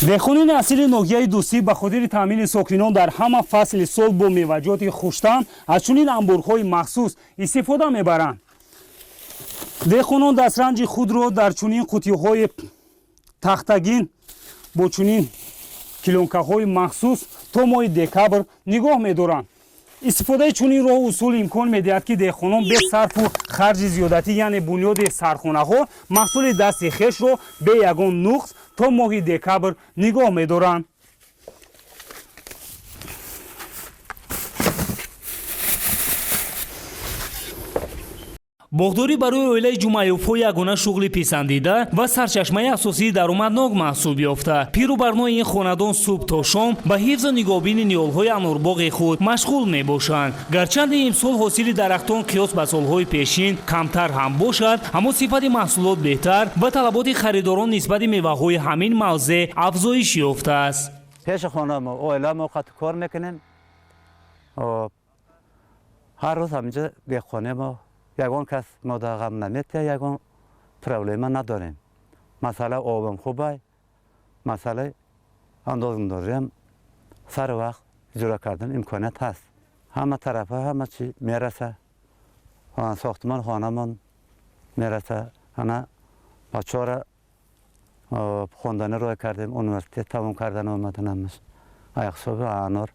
Деҳқонони асили ноҳияи Дӯстӣ ба хотири таъмини сокинон дар ҳама фасли сол бо меваҷоти хуштаъм аз чунин амборҳои махсус истифода мебаранд. Деҳқонон дастранҷи худро дар чунин қуттиҳои тахтагин бо чунин плёнкаҳои махсус то моҳи декабр нигоҳ медоранд. Истифодаи чунин роҳу усул имкон медиҳад, ки деҳқонон бе сарфу харҷи зиёдатӣ, яъне бунёди сардхонаҳо, маҳсули дасти хешро бе ягон нуқс то моҳи декабр нигоҳ медоранд. Боғдорӣ барои оилаи Ҷумъаёвҳо ягона шуғли писандида ва сарчашмаи асосии даромаднок маҳсуб ёфта, пиру барнои ин хонадон субҳ то шом ба ҳифзу нигоҳбини ниҳолҳои анорбоғи худ машғул мебошанд. Гарчанде имсол ҳосили дарахтон қиёс ба солҳои пешин камтар ҳам бошад, аммо сифати маҳсулот беҳтар ва талаботи харидорон нисбати меваҳои ҳамин мавзеъ афзоиш ёфтааст. Пеши хона мо оила мо қат кор мекунем. Ҳар рӯз ҳаминҷа деҳқоне мо, ягон кас мо дар ғам наметия, ягон проблема надорем. Масъала обам хубай, масъалаи андозгузориам сари вақт иҷро кардан имконият ҳаст. Ҳама тарафа ҳама чи мераса, сохтмон хонамон мераса. Ана бачаҳора хондани рой кардем, университет тамом кардан омадан, ҳамаш аяқсоби анор.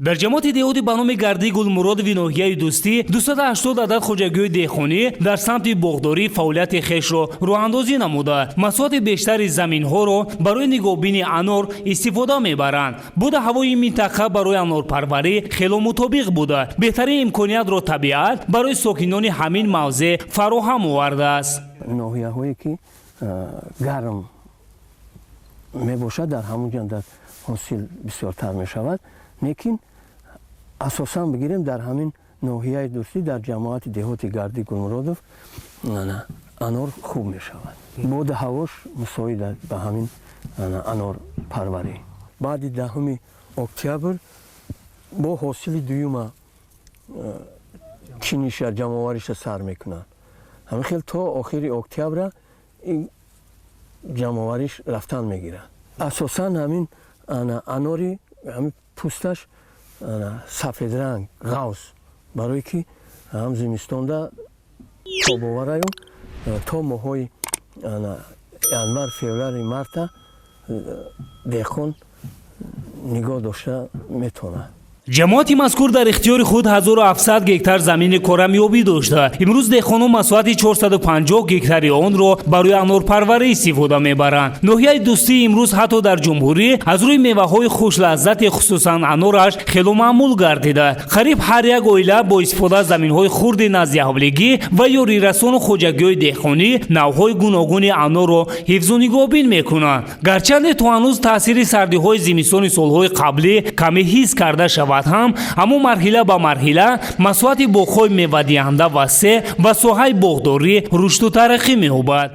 Дар ҷамоати деҳоти ба номи Гарди Гулмуродови ноҳияи Дӯстӣ 280 адад хоҷагиҳои деҳқонӣ дар самти боғдорӣ фаъолияти хешро роҳандозӣ намуда, масоҳати бештари заминҳоро барои нигоҳбини анор истифода мебаранд. Буда ҳавои ин минтақа барои анорпарварӣ хело мутобиқ буда, беҳтарин имкониятро табиат барои сокинони ҳамин мавзеъ фароҳам овардааст. Ноҳияҳое ки гарм мебошад, дар ҳамон ҷо дар ҳосил бисёртар мешавад. Лекин асосан бигирем, дар ҳамин ноҳияи Дӯстӣ, дар ҷамоати деҳоти Гарди Гулмуродов анор хуб мешавад. Боду ҳавош мусоид ба ҳамин анорпарварӣ. Баъди 10-уми октябр бо ҳосили дуюма чиниша, ҷамъовариша сар мекунанд. Ҳамин хел то охири октябра ин ҷамъовариш рафтан мегирад. Асосан ҳамин анори ҳамин пӯсташ сафедранг, ғавз, барое ки ҳам зимистонда тобовараю то моҳҳои январ, феврали, марта деҳқон нигоҳ дошта метавонад. Ҷамоати мазкур дар ихтиёри худ 1700 гектар замини корамёбӣ дошта, имрӯз деҳқонон масоҳати 450 гектари онро барои анорпарварӣ истифода мебаранд. Ноҳияи Дӯстӣ имрӯз ҳатто дар ҷумҳурӣ аз рӯи меваҳои хушлаззати, хусусан анораш, хело маъмул гардида, қариб ҳар як оила бо истифода аз заминҳои хурди назди ҳавлигӣ ва ёрирасону хоҷагиҳои деҳқонӣ навъҳои гуногуни анорро ҳифзу нигоҳбин мекунанд. Гарчанде то ҳанӯз таъсири сардиҳои зимистони солҳои қаблӣ каме ҳис карда шавад ҳам, аммо марҳила ба марҳила масоҳати боғҳои мевадиҳанда васеъ ва соҳаи боғдорӣ рушду тараққӣ меёбад.